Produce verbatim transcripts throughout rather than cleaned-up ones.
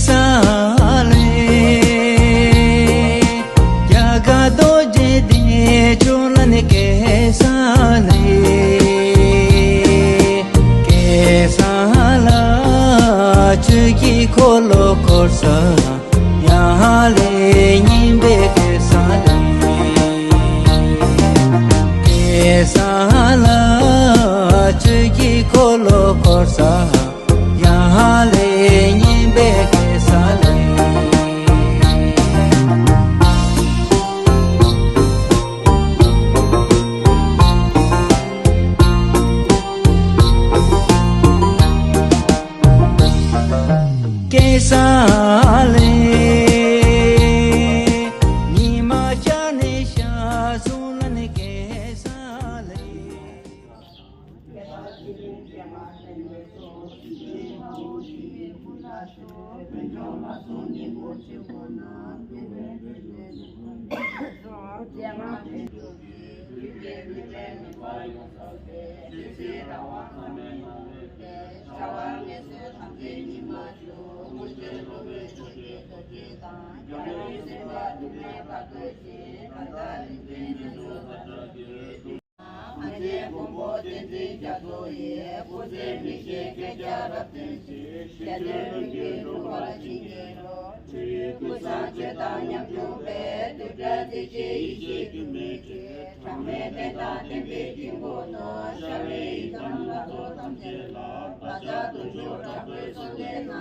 ས་ལེ། རྒྱ་གར་རྡོ་རྗེ་གདན་ཕྱོགས་ལ་ནི་ཀེ་ས་ལེ། ཀེ་ས་ལ་ཆོས་ཀྱི་འཁོར་ལོ་བསྐོར་ས། ཡ་ཧ་ལེ་སྙིང་པའི་ཀེ་ས་ལེ། ཀེ་ས་ལ་ཆོས་ཀྱི་འཁོར་ལོ་བསྐོར་ས། ཡ་ཧ་ལེ་སྙིང་པའི་ཀེ་ས་ལེ། ཀེ་ས་ལེ། ཉི་མ་ཤར་ནས་ཤར་སོང་ལ་ནི་ཀེ་ས་ལེ། ཨ་ནི་མགོན་པོ་བསྟན་འཛིན་རྒྱ་མཚོ་ཡི། སྐུ་ཚེ་མི་ཤིགས་བསྐལ་བརྒྱར་རབ་བརྟན་ཅིང་། ཞལ་འདོན་ལྷུན་གྱིས་གྲུབ་པར་བྱིན་གྱིས་རློབས། ཆོས་ཀུན་བཟང་སྤྱོད་དང་ཉམ་ཆུང་པའི། རྡུལ་ཕྲན་རྩེ་གཅིག་ཡེ་ཤེས་སྒྱུ་མའི་ཁྲོད། གྲངས་མེད་བསྟན་དང་བསྟན་པའི་དཀྱིལ་འཁོར་དུ། ཤར་བའི་ཡི་དམ་ལྷ་ཚོགས་ཐམས་ཅད་ལ། བདག་ཅག་དུང་ཕྱུར་དྲག་པོས་གསོལ་འདེབས་ན།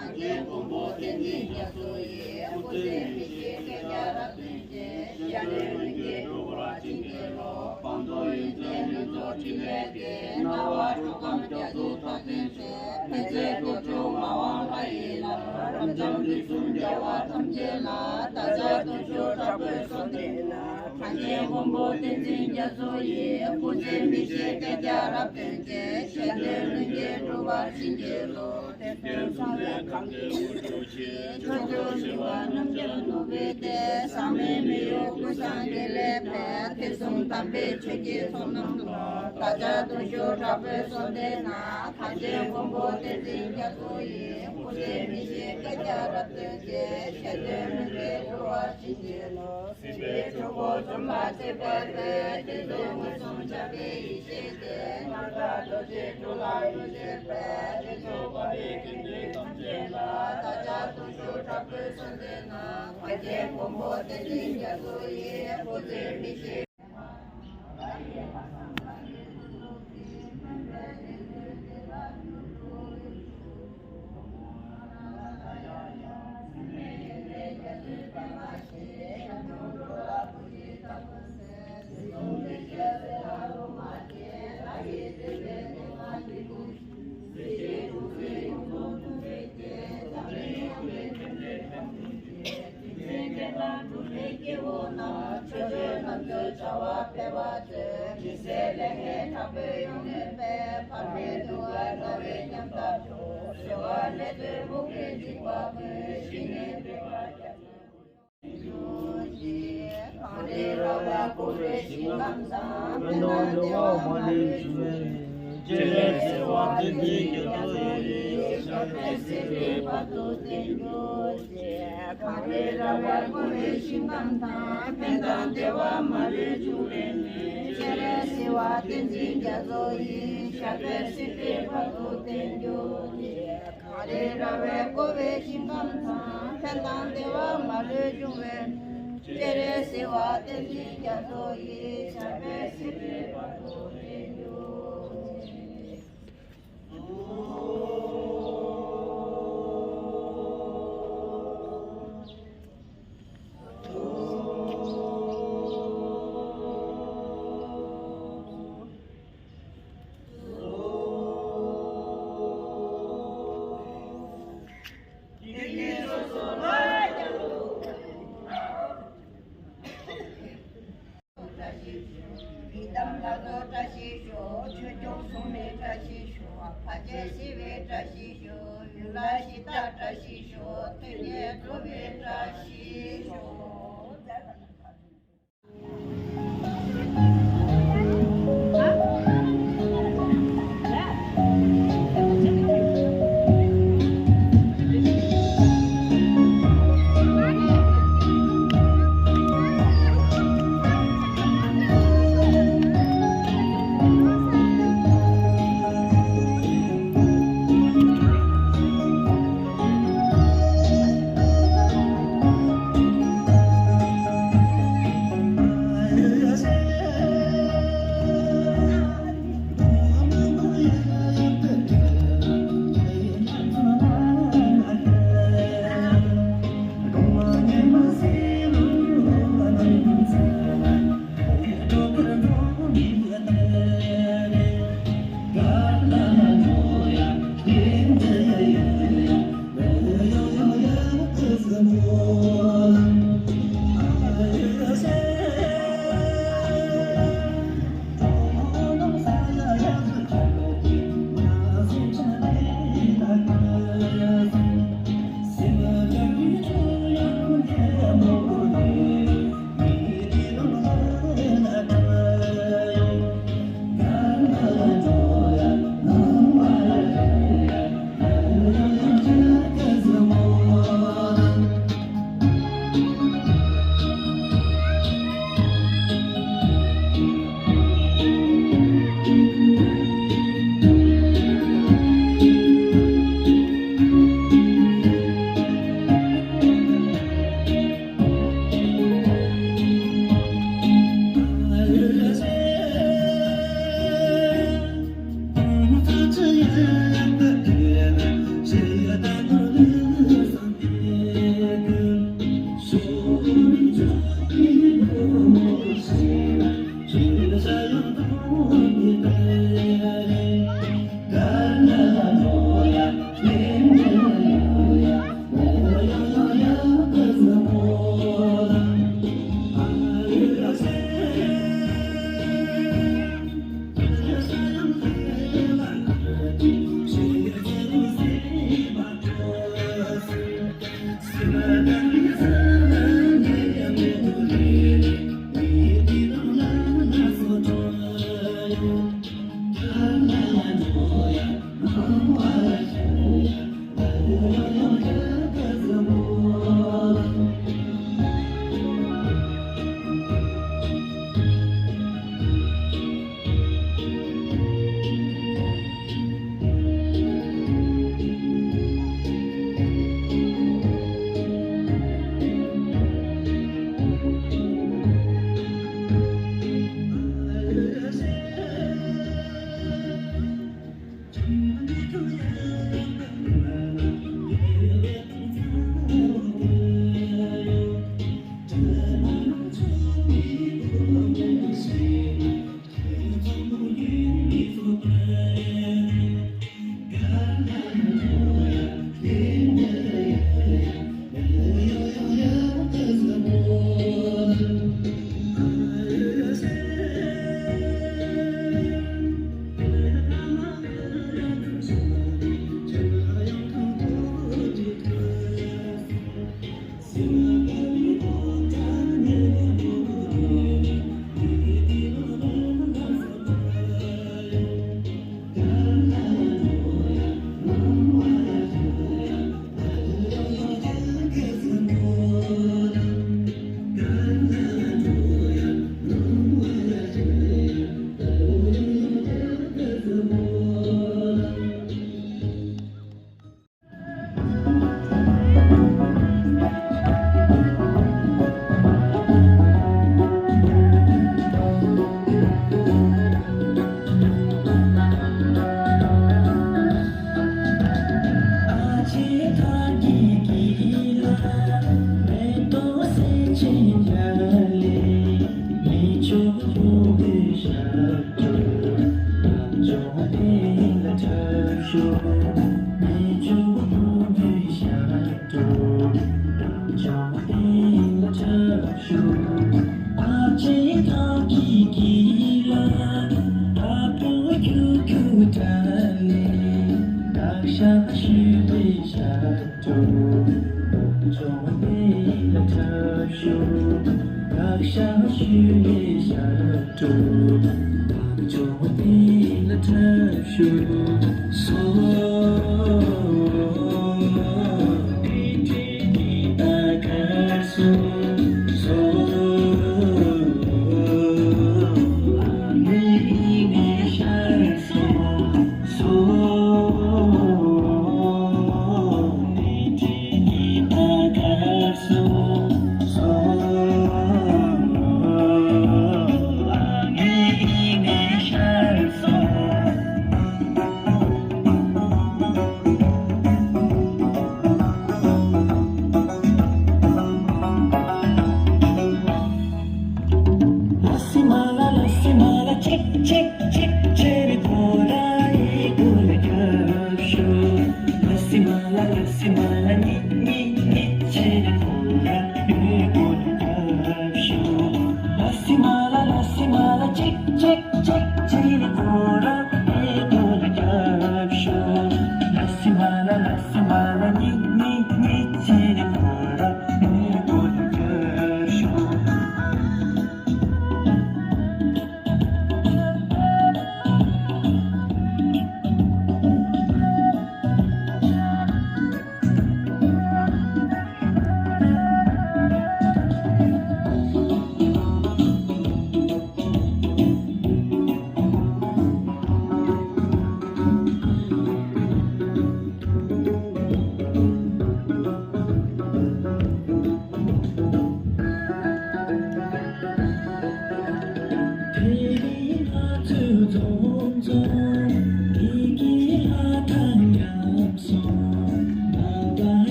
ཨ་ནི་མགོན་པོ་བསྟན་འཛིན་རྒྱ་མཚོ་ཡི། སྐུ་ཚེ་མི་ཤིགས་བསྐལ་བརྒྱར་རབ་བརྟན་ཅིང་། ཞལ་འདོན་ལྷུན་གྱིས་གྲུབ་པར་བྱིན་གྱིས་རློབས། སྤངས་རྟོགས་ཡོན་ཏན་ལྷུན་རྫོགས་ཕྲིན་ལས་ཀྱི། སྣང་བ་འཁྲུལ་ཁམས་རྒྱ་མཚོ་མཐའ་རྟེན་ཅན། མཁྱེན་བརྩེ་རྡོ་རྗེ་ངག་དབང་ལྷ་ཡི་བླ་མ། རབ་འབྱམས་ལུས་གསུམ་རྒྱལ་བ་ཐམས་ཅད་ལ། བདག་ཅག་དུང་ཕྱུར་དྲག་པོས་གསོལ་འདེབས་ན། ཨ་ནི་མགོན་པོ་བསྟན་འཛིན་རྒྱ་མཚོ་ཡི། སྐུ་ཚེ་མི་ཤིགས་བསྐལ་བརྒྱར་རབ་བརྟན་ཅིང་། ཞལ་འདོན་ལྷུན་གྱིས་གྲུབ་པར་བྱིན་གྱིས་རློབས། དེ་སྟོན་གསང་བའི་གང་གི་དབུ་སྐྱོར་ཞིང་། ཕྱོགས་བཅུར་ཞི་བ་རྣམས་ཀྱང་ནོར་བུའི་གཏེར། ཟག་མེད་མི་གཡོ་ཀུན་བཟང་དགེ་ལེགས་འཕེལ། དུས་གསུམ་དམ་པའི་ཆོས་ཀྱི་ཚོགས་རྣམས་ལ། བདག་ཅག་དུང་ཕྱུར་དྲག་པོས་གསོལ་འདེབས་ན། ཨ་ནི་མགོན་པོ་བསྟན་འཛིན་རྒྱ་མཚོ་ཡི། སྐུ་ཚེ་མི་ཤིགས་བསྐལ་བརྒྱར་རབ་བརྟན་ཅིང་། ཞལ་འདོན་ལྷུན་གྱིས་གྲུབ་པར་བྱིན་གྱིས་རློབས། སྲིད་པའི་འཁྲུལ་འཁོར་འཇོམས་པར་བྱེད་པའི་དཔལ། བདུད་རྩི་མངོན་སུམ་འཆང་བའི་ཡེ་ཤེས་རྒྱལ། ནམ་མཁའ་རྡོ་རྗེ་འགྲོ་ལ་ཡིད་བཞིན་པའི། རྗེས་ཐོབ་དཔའ་བོའི་དགེ་འདུན་ཐམས་ཅད་ལ། བདག་ཅག་དུང་ཕྱུར་དྲག་པོས་གསོལ་འདེབས་ན། ཨ་ནི་མགོན་པོ་བསྟན་འཛིན་རྒྱ་མཚོ་ཡི། སྐུ་ཚེ་མི་ཤིགས། གང་ལས་རབ་དབལ་བསྐོར་བའི་ཞིང་ཁམས་དང་། ཕན་དང་བདེ་བ་མ་ལུས་འབྱུང་བའི་གནས། སྤྱན་རས་གཟིགས་དབང་བསྟན་འཛིན་རྒྱ་མཚོ་ཡི། ཞབས་པད་སྲིད་པའི་བར་དུ་བརྟན་གྱུར་ཅིག་གང་ལས་རབ་དབལ་བསྐོར་བའི་ཞིང་ཁམས་དང་། ཕན་དང་བདེ་བ་མ་ལུས་འབྱུང་བའི་གནས། སྤྱན་རས་གཟིགས་དབང་བསྟན་འཛིན་རྒྱ་མཚོ་ཡི། ཞབས་པད་སྲིད་པའི་བར་དུ་བརྟན་གྱུར་ཅིག་གང་ལས་རབ་དབལ་བསྐོར་བའི་ཞིང་ཁམས་དང་། ཕན་དང་བདེ་བ་མ་ལུས་འབྱུང་བའི། སྤྱན་རས་གཟིགས་དབང་བསྟན་འཛིན་རྒྱ་མཚོ་ཡི། ཞབས་པད་སྲིད་པའི་བར་དུ་བརྟན་གྱུར་ཅིག་ཡི་དམ་ལྷ་ཚོགས་བཀྲ་ཤིས་ཤོག་ཆོས་སྐྱོང་སྲུང་མའི་བཀྲ་ཤིས་ཤོག་ཕ་རྒྱལ་ཞི་བའི་བཀྲ་ཤིས་ཤོག་ཡུལ་ལྷ་གཞི་བདག་བཀྲ་ཤིས་ཤོག་མཐུན་རྐྱེན་སྒྲུབ་པའི་བཀྲ་ཤིས་ཤོག་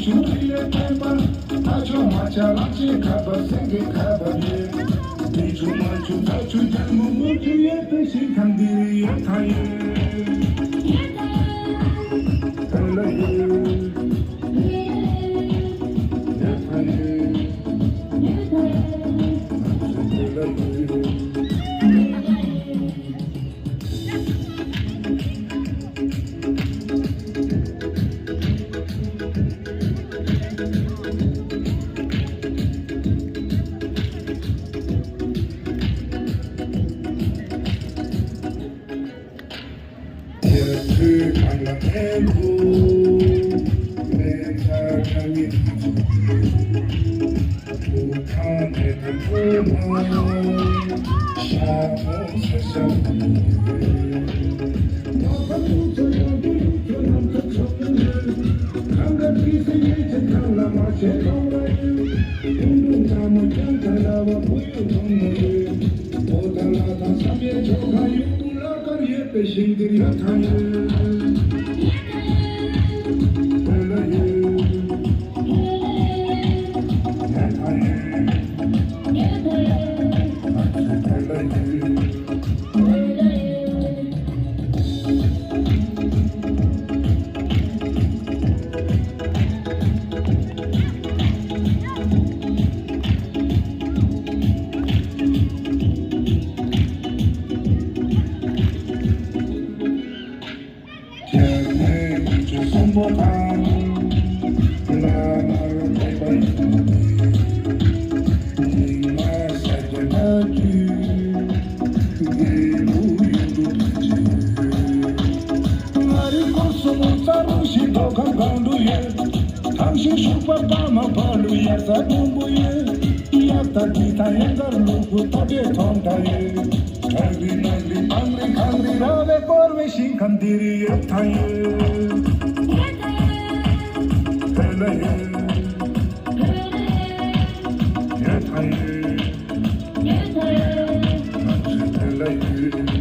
ཆུ་རི་ལས་བསྟན་པ། ད་ཆུ་མ་ཆ་ལག་ཆེན་ཁ་བ་སེང་གེ་ཁ་བ་ཡོད། འདི་ཆུ་མ་ཆུ་ད་ཆུ་རྒྱལ་མོ་མུ་ཆུ་ཡོད་པའི་ཞིང་ཁམས་འདི་རི་ཡོད་ཐང་ཡོད། ཡོད་ཐང་ཡོད། ཡོད་ཐང་ཡོད། ཡོད་ཐང་ཡོད། ང་ཚོ་ཡོད་ལ་ཡོད། ཐམས་ཅད་ཤུག་པ་པ་མ་པ་ལུ་ཡ་ས་དུམ་བུ་ཡོད། ཡ་ད་དི་ད་ཡ་འགར་ལུ་གུ་ད་དེ་ཐོང་ད་ཡོད། ཁང་རི་ནང་རི་བང་རི་ཁང་རི་ར་བའི་བསྐོར་བའི་ཞིང་ཁམས་འདི་རི་ཡོད་ཐང་ཡོད། ཐོན་ལ་ཡོད། ཡོད་ཐང་ཡོད། ང་ཚོ་ཐོན་ལ་ཡོད།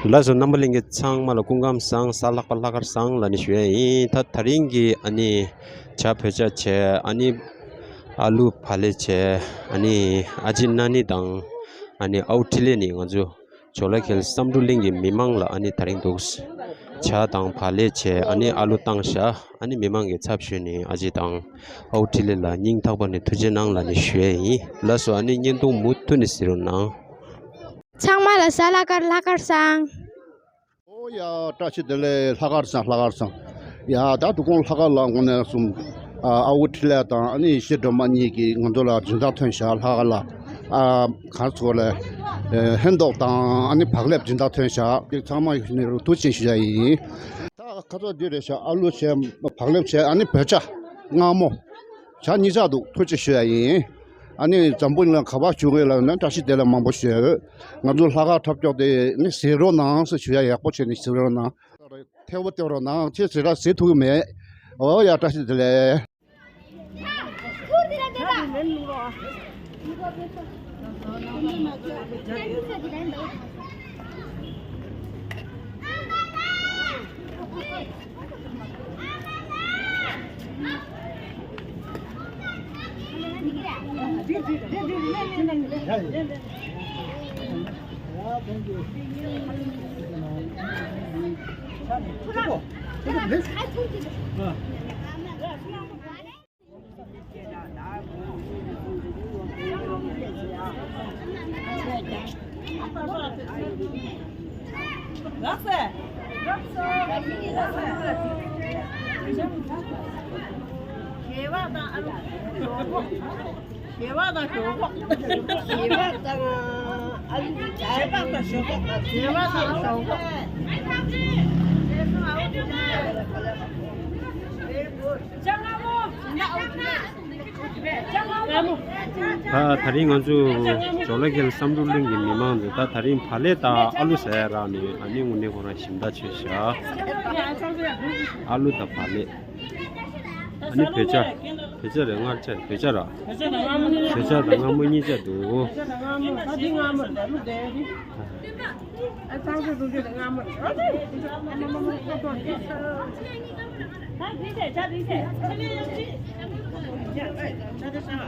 ལགས་སོ། རྣམ་པ་ལྷན་རྒྱས་ཚང་མ་ལ་སྐུ་ཁམས་བཟང་། གཟའ་ལྷག་པ་ལྷག་དཀར་བཟང་ལབ་ནས་ཞུ་ཡ་ཡིན། ད་དེ་རིང་གི་ཨ་ནི་ཇ་བོད་ཇ་བྱས། ཨ་ནི་ཨ་ལུ་བག་ལེབ་བྱས། ཨ་ནི་ཨ་ཅེ་ན་ནི་དང་ཨ་ནི་ཨའུ་ཁྲི་ལེ་ནི་ང་ཚོ་ཇོ་ལ་གལ་བསམ་གྲུབ་གླིང་གི་མི་མང་ལ་ཨ་ནི་དེ་རིང་འདུག་ཇ་དང་བག་ལེབ་བྱས། ཨ་ནི་ཨ་ལུ་བཏང་བཞག་ཨ་ནི་མི་མང་གི་ཚབ་ཞུས་ནས་ཨ་ཅེ་དང་ཨའུ་ཁྲི་ལེ་ལ་སྙིང་ཐག་པ་ནས་ཐུགས་རྗེ་གནང་ལབ་ནས་ཞུ་ཡ་ཡིན། ལགས་སོ། ཨ་ནི་བརྙན་ཐུང་མུ་མཐུད་ནས་གཟིགས་རོགས་གནང་། ཚང་མ་ལ་གཟའ་ལྷག་དཀར་ལྷག་དཀར་བཟང་། ཨོ་ཡ། བཀྲ་ཤིས་བདེ་ལེགས། ལྷག་དཀར་བཟང་། ལྷག་དཀར་བཟང་། ཡ། ད་དུས་གུང་ལྷག་དཀར་ལ་དངོས་གནས་གསུམ། ཨ་ཨའུ་ཁྲི་ལེ་དང་ཨ་ནི་ཡེ་ཤེས་སྒྲོལ་མ་གཉིས་ཀྱིས་ང་ཚོ་ལ་སྦྱིན་བདག་ཐོན་བཞག་ལྷག་དཀར་ལ། ཨ་ག་རེ་ཟེར་དགོས་རེད། ཨ་ཧན་ཏོག་དང་ཨ་ནི་བག་ལེབ་སྦྱིན་བདག་ཐོན་བཞག་ཚང་མ་ཡོད་ནས་རུ་ཐུགས་རྗེ་ཆེ་ཞུ་ཡ་ཡིན། ད་ཁ་ཚ་འདི་རེད་ཤག་ཨ་ལུ་བྱས། བག་ལེབ་བྱས། ཨ་ནི་བོད་ཇ་མངར་མོ། ཇ་གཉིས་ཆར་འདུག་ཐུགས་རྗེ་ཆེ་ཞུ་ཡ་ཡིན། ཨ་ནི་འཛམ་བུ་གླིང་ལ་ག་པར་བཞུགས་ཡོད་ལ་ན་བཀྲ་ཤིས་བདེ་ལེགས་མང་པོ་ཞུ་ཡ་ཡོད། ང་ཚོ་ལྷག་དཀར་འཁྲབ་སྐྱོར་དེ་ནི་གཟིགས་རོགས་གནང་ཟེར་ཞུ་ཡ། ཡག་པོ་བྱས་ནས་གཟིགས་རོགས་གནང་། ཐལ་བོ་སྟེར་རོགས་གནང་། ཁྱེད་ཟེར་ར་ཟེར་ཐུབ་ཀྱི་མེད། ཨོ་ཡ། བཀྲ་ཤིས་བདེ་ལེགས། ཞལ་པར་དང་ཨ་ལུ། ཞལ་པར་དང་ཞོག་ཁོག་ཞལ་པར་དང་ཨ་ལུ། ཞལ་པར་དང་ཞོག་ཁོག་ཞལ་པར་དང་ཞོག་ཁོག་ད་ད་རིང་ང་ཚོ་ཇོ་ལ་གེལ་བསམ་གྲུབ་གླིང་གི་མི་མང་ཚོ་ད་ད་རིང་བག་ལེབ་དང་ཨ་ལུ་ཟ་ཡ་རག་ནས། ཨ་ནི་དངོས་གནས་ཁོ་རང་ཞིམ་ད་ཆོད་ཤག་ཨ་ལུ་དང་བག་ལེབ། ཨ་ནི་བོད་ཇ། བོད་ཇ་རེད། མངར་ཇ་རེད། བོད་ཇ་ར། བོད་ཇ་དང་མངར་མོ་གཉིས་ཆར་འདུག་བོད་ཇ་དང་མངར་མོ་རེད། ད་ལུ་དེ་རེད། ཨ་ཚང་ཚོས་འདུག་རྒྱུ་དེ་མངར་མོ་རེད། ཨ་ཚང་ཚོས་ཨ་མ་མ་མ་ཁ་ཐོག་དེ་ས། ད་དེ་ཟེར། ཇ་དེ་ཟེར། ཇ་དེ་ཟེར།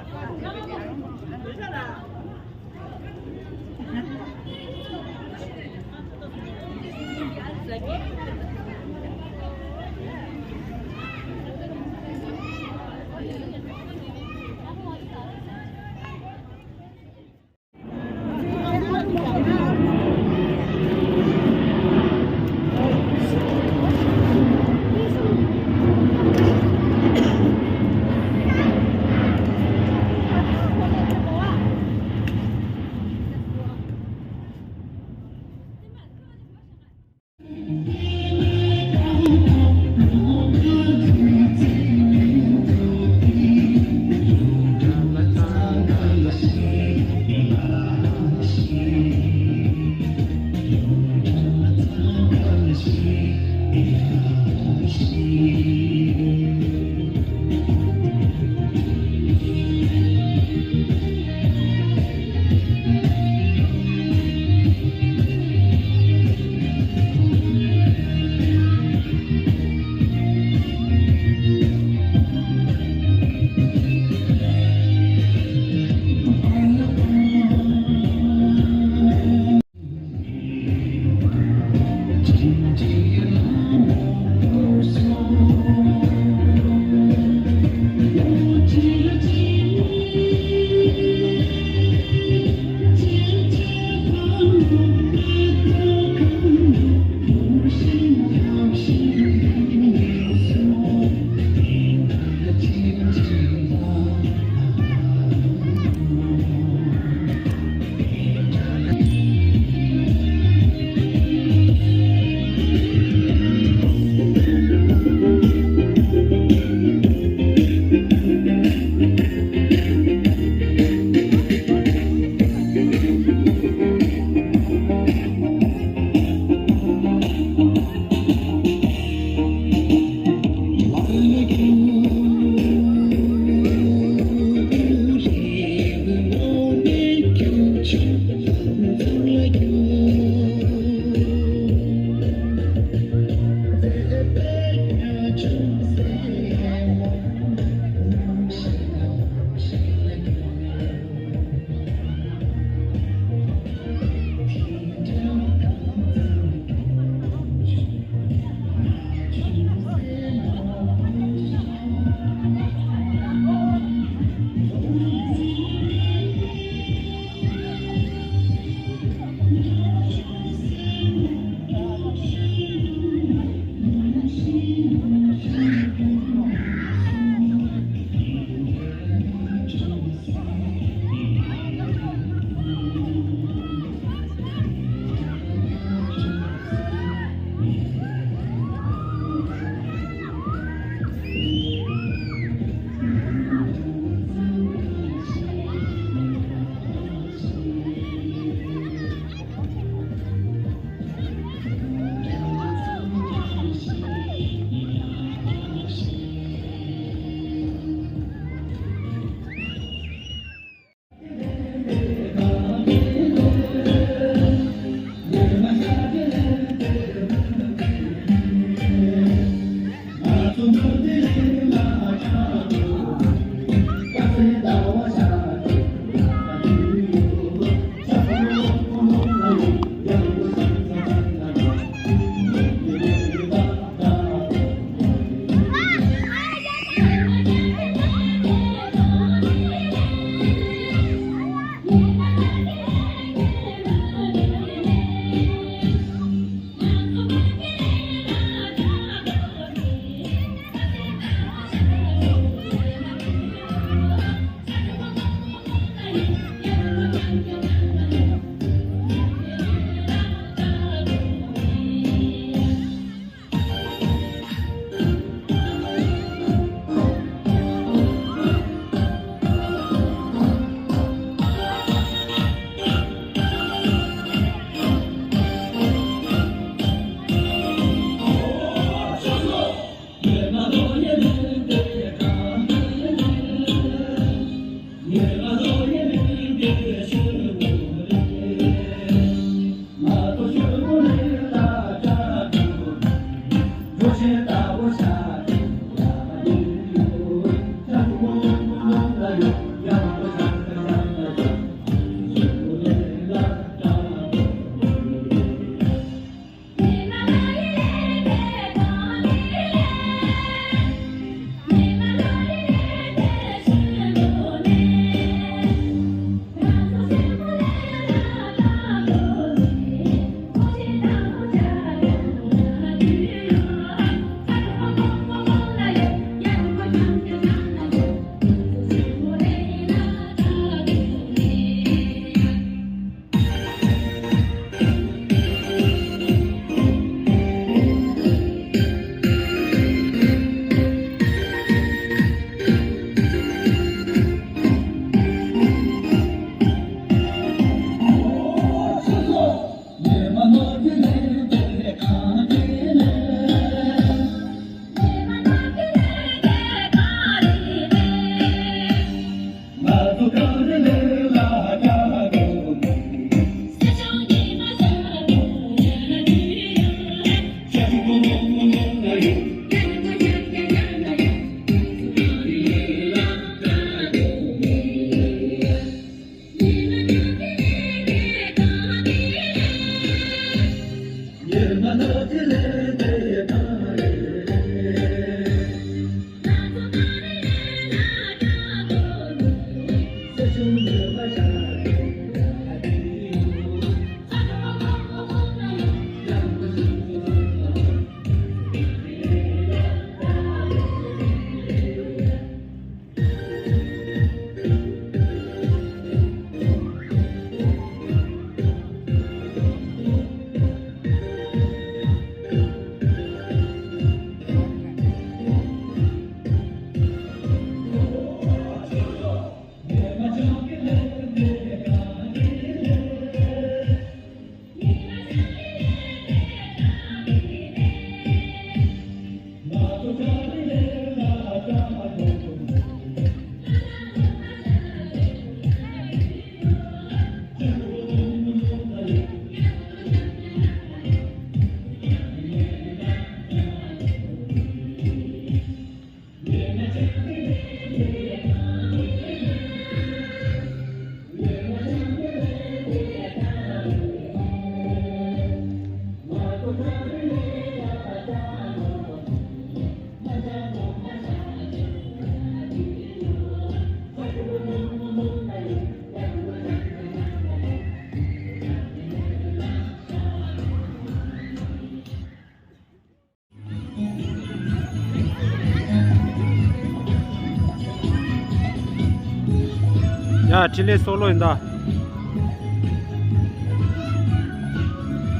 ཡ། འཕྲིན་ལས་སོག་ལོ་ཡིན་ད།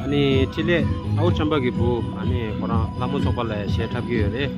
ཨ་ནི་འཕྲིན་ལས་ཨའུ་ཆམ་པ་གི་བུ། ཨ་ནི་ཁོ་རང་ལྷ་མོ་ཚོགས་པ་ལ་གཞས་འཁྲབ་ཀྱི་ཡོད་རེད།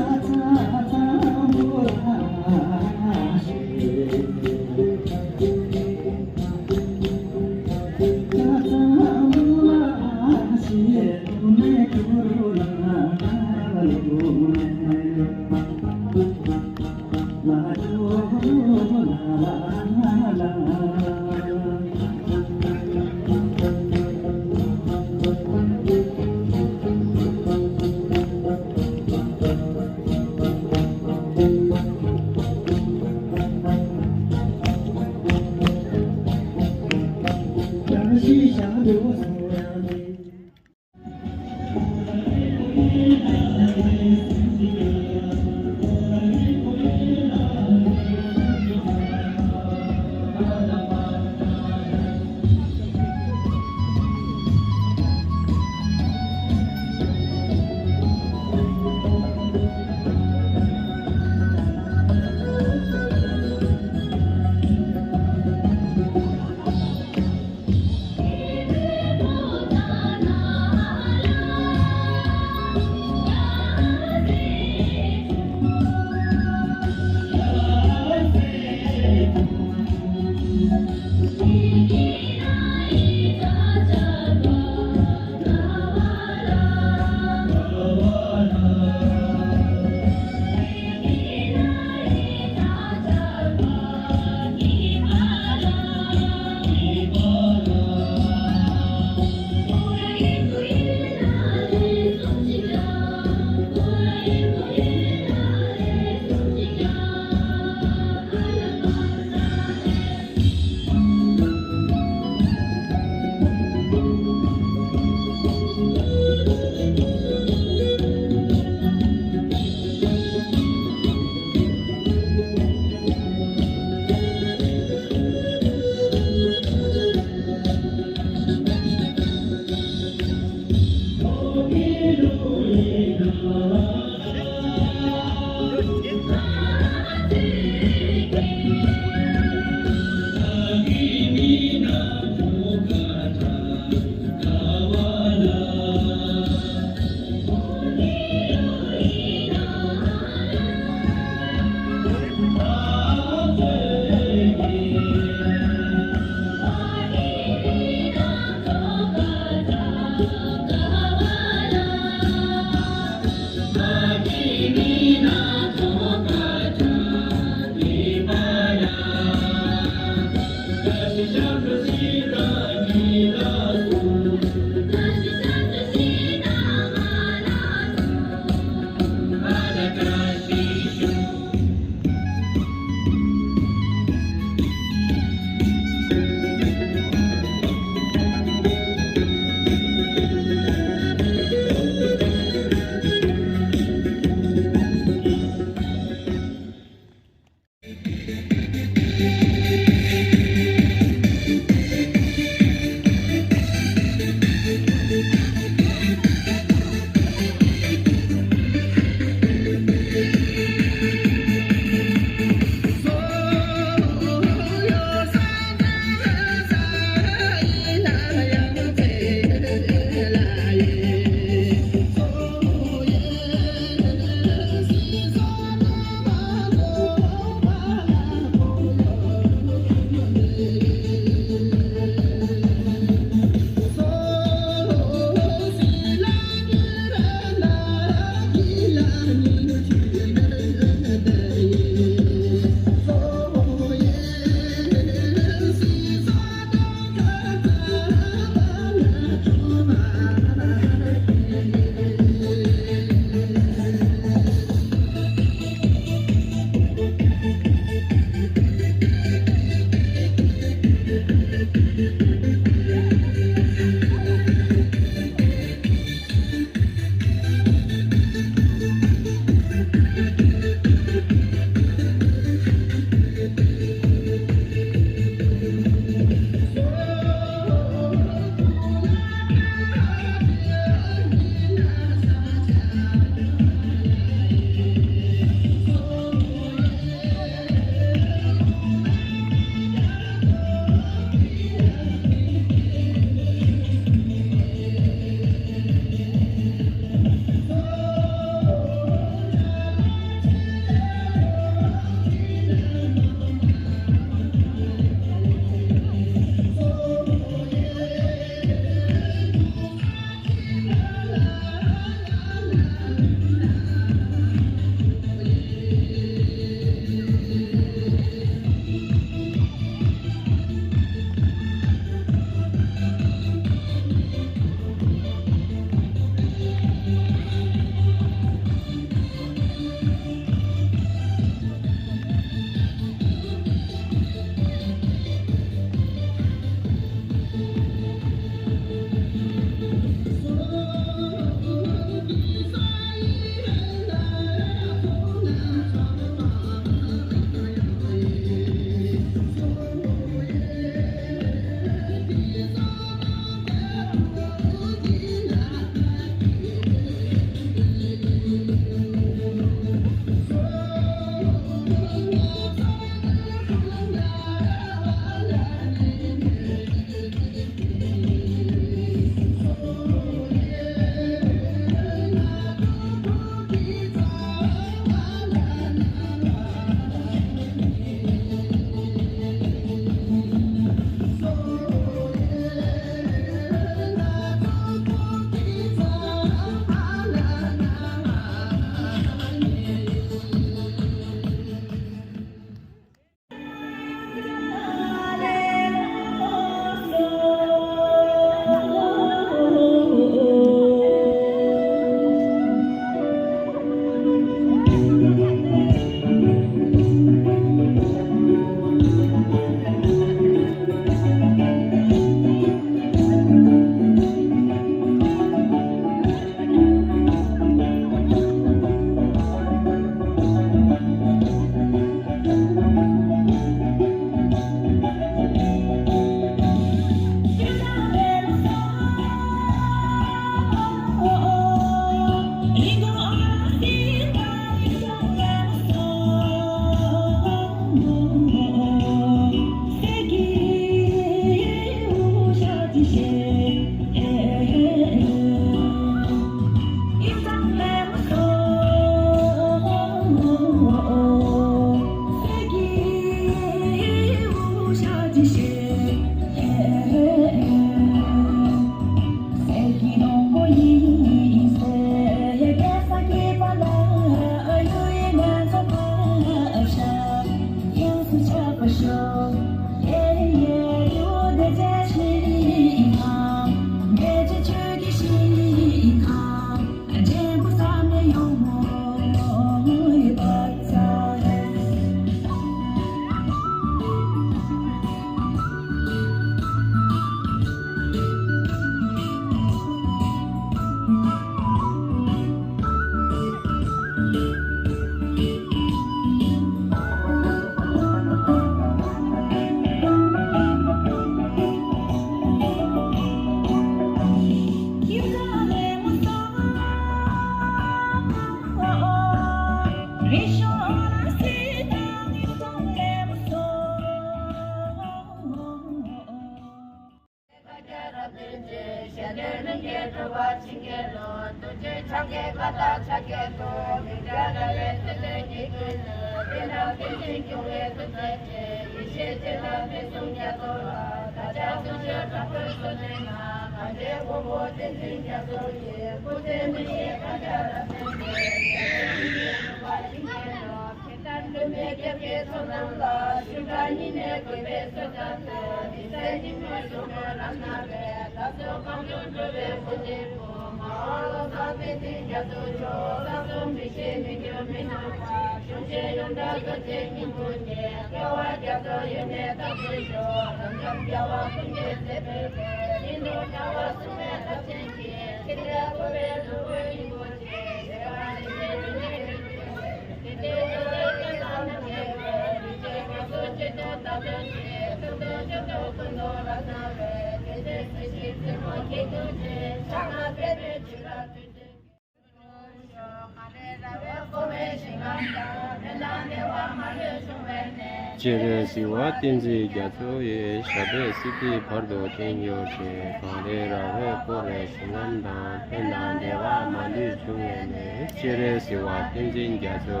སྤྱན་རས་གཟིགས་དབང་བསྟན་འཛིན་རྒྱ་མཚོ་ཡི། ཞབས་པད་སྲིད་མཐའི་བར་དུ་བརྟན་གྱུར་ཅིག། གངས་རི་ར་བས་བསྐོར་བའི་ཞིང་ཁམས་དང་། ཕན་དང་བདེ་བ་མ་ལུས་འབྱུང་བའི་གནས། སྤྱན་རས་གཟིགས་དབང་བསྟན་འཛིན་རྒྱ་མཚོ།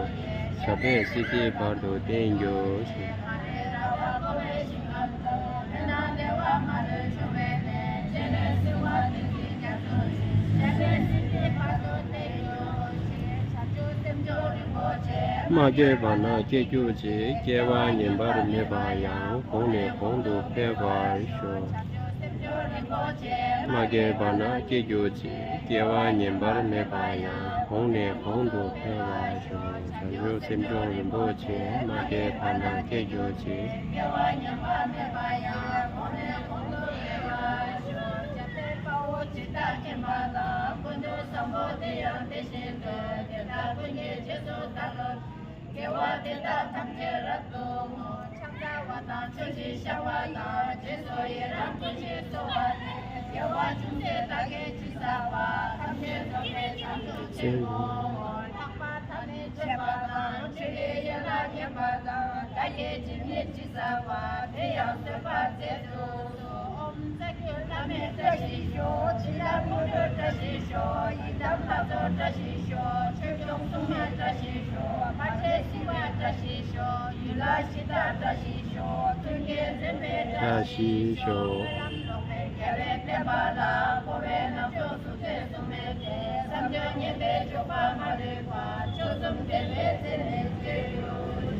ཞབས་པད་སྲིད་མཐའི་བར་དུ་བརྟན་གྱུར་ཅིག། མ་སྐྱེས་བར་ན་སྐྱེ་གྱུར་ཅིག། སྐྱེ་བ་ངེས་པར་མེད་པ་ཡང་། གོང་ནས་གོང་དུ་འཕེལ་བར་ཤོག། མ་སྐྱེས་བར་ན་སྐྱེ་གྱུར་ཅིག། སྐྱེ་བ་ངེས་པར་མེད་པ་ཡང་། གོང་ནས་གོང་དུ་འཕེལ་བར་ཤོག། བྱང་ཆུབ་སེམས་མཆོག་རིན་པོ་ཆེ། མ་སྐྱེས་བར་ན་སྐྱེ་གྱུར་ཅིག། དགེ་བ་འདི་དག་ཐམས་ཅད་རབ་ཏུ་བསྔོ། ཕྱག་འཚལ་བ་དང་མཆོད་ཅིང་བཤགས་པ་དང་། རྗེས་སུ་ཡི་རང་བསྐུལ་ཞིང་གསོལ་བ་ནི། དགེ་བ་ཅུང་ཟད་བདག་གིས་ཅི་བསགས་པ། ཐམས་ཅད་རྫོགས་པའི་བྱང་ཆུབ་ཕྱིར་བསྔོ། ལྷག་པར་ཐབས་ནི་མཆོད་པ་དང་། མཆོད་པའི་ཡན་ལག་བརྒྱད་པ་དང་། བདག་གིས་ཇི་སྙེད་ཅི་བསགས་པ། དེ་ཡང་བཟོད་པར་མཛད་དུ་གསོལ། ཨོཾ་ས་ཀྱི་བླ་མའི་བཀྲ་ཤིས་ཤོག། ཕྱི་ནང་མངོན་མཐོའི་བཀྲ་ཤིས་ཤོག། ཡི་དམ་ལྷ་ཚོགས་བཀྲ་ཤིས་ཤོག། ཆོས་སྐྱོང་སྲུང་མའི་བཀྲ་ཤིས་ཤོག། མ་འདྲེས་སྲིད་པའི་བཀྲ་ཤིས་ཤོག། ཡུལ་ལྷ་གཞི་བདག་བཀྲ་ཤིས་ཤོག། མཐུན་རྐྱེན་འཛིན་པའི་བཀྲ་ཤིས་ཤོག། བཀྲ་ཤིས་ཤོག། རྣམ་རྟོག་པའི་རྒྱལ་བའི་བསྟན་པ་ལ། འཁོར་བའི་རྣམ་ཅོག་སུ་ཚེ་བསྲུང་བའི་བསམ་སྦྱོར་ངན་པའི་འཇོག་པ་མ་ལུས་པ། མཆོག་གསུམ་བདེ་བའི་རྩེ་ནས་སྐྱོད་གྱུར་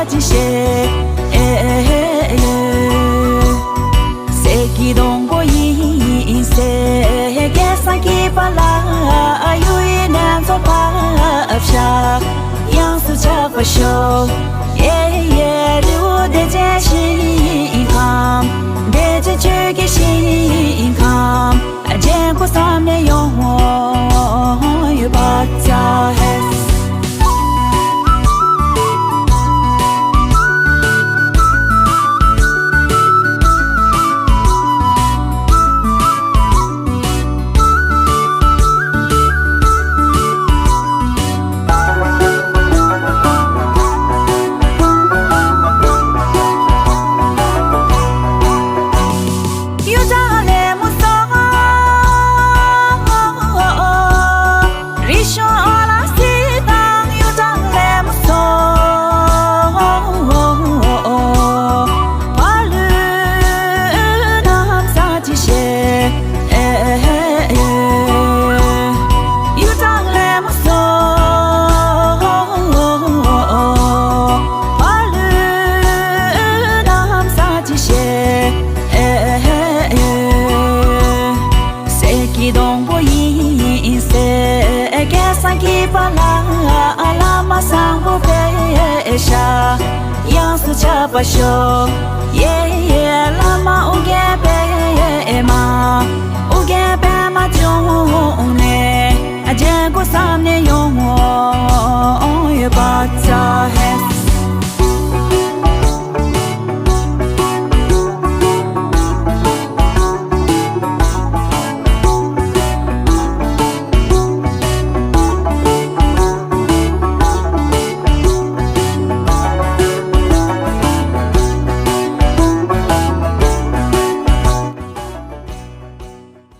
ཅིག། གསེར་གྱི་སྡོང་པོ་ཡིན་ཟེར། སྐལ་བཟང་སྐྱེས་པ་ལ། གཡུ་ཡི་རྣམ་རྫོགས་ཕབ་བཞག། ཡོངས་སུ་ཆགས་པར་ཤོག། ཨེ་ཡེ་རི་བོ་བདེ་ཆེན་ཞིང་ཁམས། བདེ་ཆེན་ཆོས་ཀྱི་ཞིང་ཁམས། རྒྱལ་སྒོ་བསམ་ནས་ཡོང་ཡོད་པ་ཚ་ཧེ། པ་ཤོག་ཡེ།